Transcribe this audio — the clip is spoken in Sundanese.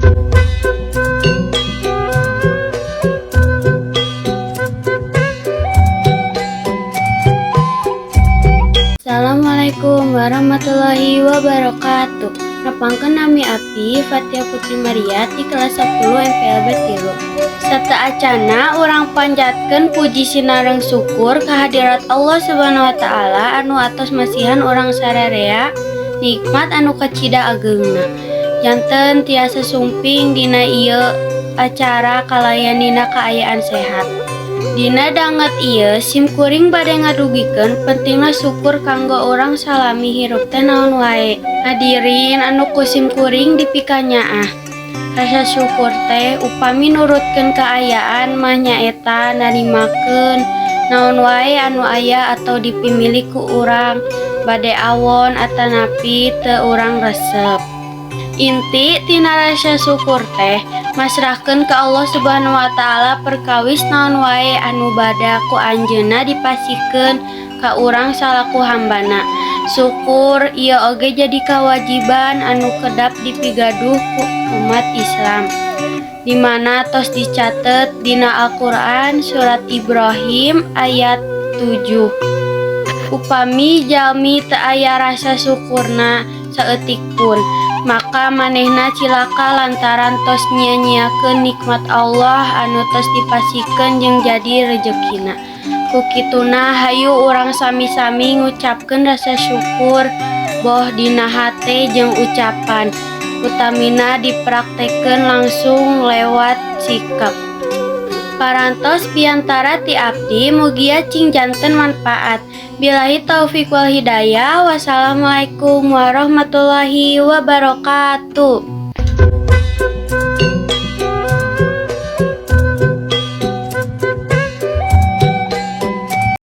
Assalamualaikum warahmatullahi wabarakatuh. Nepangkeun, nami abdi Fatia Putri Maria ti kelas 10 MPLB 3. Sateuacanna urang panjatkeun puji sinareng syukur kehadirat Allah Subhanahu wa Taala anu atos masihan urang sararea nikmat anu kacida ageungna. Janten tiasa sumping dina ieu acara kalayan dina kaayaan sehat. Dina danget ieu sim kuring bade ngadugikeun pentingna syukur kanggo urang salami hirup teh naon wae. Hadirin anu ku sim kuring dipikanyaah. Rasa syukur teh upami nurutkeun kaayaan mah nyaeta narimakeun naon wae anu aya atau dipimilik ku urang, bade awon atanapi teu urang resep. Inti tina rasa syukur teh masrahkeun ka Allah Subhanahu wa Taala perkawis naon wae anu bada ku Anjeunna dipasihkeun ka urang salaku hambana. Syukur ieu oge jadi kawajiban anu kedap dipigaduh ku umat Islam, dimana tos dicatet dina Al-Qur'an surat Ibrahim ayat 7. Upami jalmi teu aya rasa syukurna saeutik pun, maka manehna cilaka lantaran tos nyia-nyiakeun nikmat Allah anu tos dipasihkeun jeung jadi rejekina. Ku kituna, hayu urang sami-sami ngucapkeun rasa syukur, boh dina hate jeung ucapan, utamina dipraktekkeun langsung lewat sikap. Parantos piantara ti abdi, mugia cing janten manfaat. Billahi taufik wal hidayah. Wassalamualaikum warahmatullahi wabarakatuh.